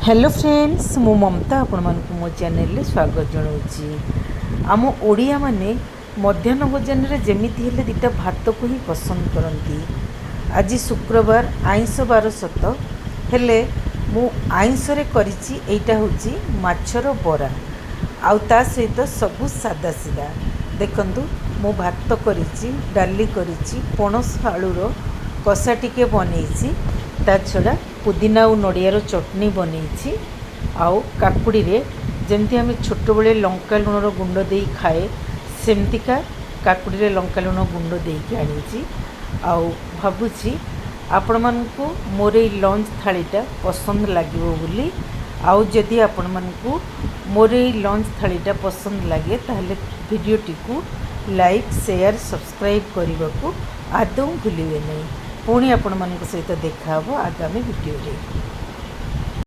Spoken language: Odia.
ହ୍ୟାଲୋ ଫ୍ରେଣ୍ଡସ୍, ମୁଁ ମମତା ଆପଣମାନଙ୍କୁ ମୋ ଚ୍ୟାନେଲରେ ସ୍ୱାଗତ ଜଣାଉଛି। ଆମ ଓଡ଼ିଆମାନେ ମଧ୍ୟାହ୍ନ ଭୋଜନରେ ଯେମିତି ହେଲେ ଦୁଇଟା ଭାତକୁ ହିଁ ପସନ୍ଦ କରନ୍ତି। ଆଜି ଶୁକ୍ରବାର, ଆଇଁଷ ବାର ସତ, ହେଲେ ମୁଁ ଆଇଁଷରେ କରିଛି, ଏଇଟା ହେଉଛି ମାଛର ବରା ଆଉ ତା ସହିତ ସବୁ ସାଦା ସିଧା। ଦେଖନ୍ତୁ, ମୁଁ ଭାତ କରିଛି, ଡାଲି କରିଛି, ପଣସ ଆଳୁର କଷା ଟିକେ ବନେଇଛି, ତା ଛଡ଼ା ପୁଦିନା ଆଉ ନଡ଼ିଆର ଚଟଣି ବନେଇଛି। ଆଉ କାକୁଡ଼ିରେ ଯେମିତି ଆମେ ଛୋଟବେଳେ ଲଙ୍କା ଲୁଣର ଗୁଣ୍ଡ ଦେଇ ଖାଏ, ସେମିତିକା କାକୁଡ଼ିରେ ଲଙ୍କା ଲୁଣ ଗୁଣ୍ଡ ଦେଇକି ଆଣିଛି। ଆଉ ଭାବୁଛି ଆପଣମାନଙ୍କୁ ମୋର ଏଇ ଲଞ୍ଚ ଥାଳିଟା ପସନ୍ଦ ଲାଗିବ ବୋଲି। ଆଉ ଯଦି ଆପଣମାନଙ୍କୁ ମୋର ଏଇ ଲଞ୍ଚ ଥାଳିଟା ପସନ୍ଦ ଲାଗେ, ତାହେଲେ ଭିଡ଼ିଓଟିକୁ ଲାଇକ୍, ସେୟାର, ସବସ୍କ୍ରାଇବ୍ କରିବାକୁ ଆଦୌ ଭୁଲିବେ ନାହିଁ। ପୁଣି ଆପଣମାନଙ୍କ ସହିତ ଦେଖା ହେବ ଆଗାମୀ ଭିଡ଼ିଓରେ।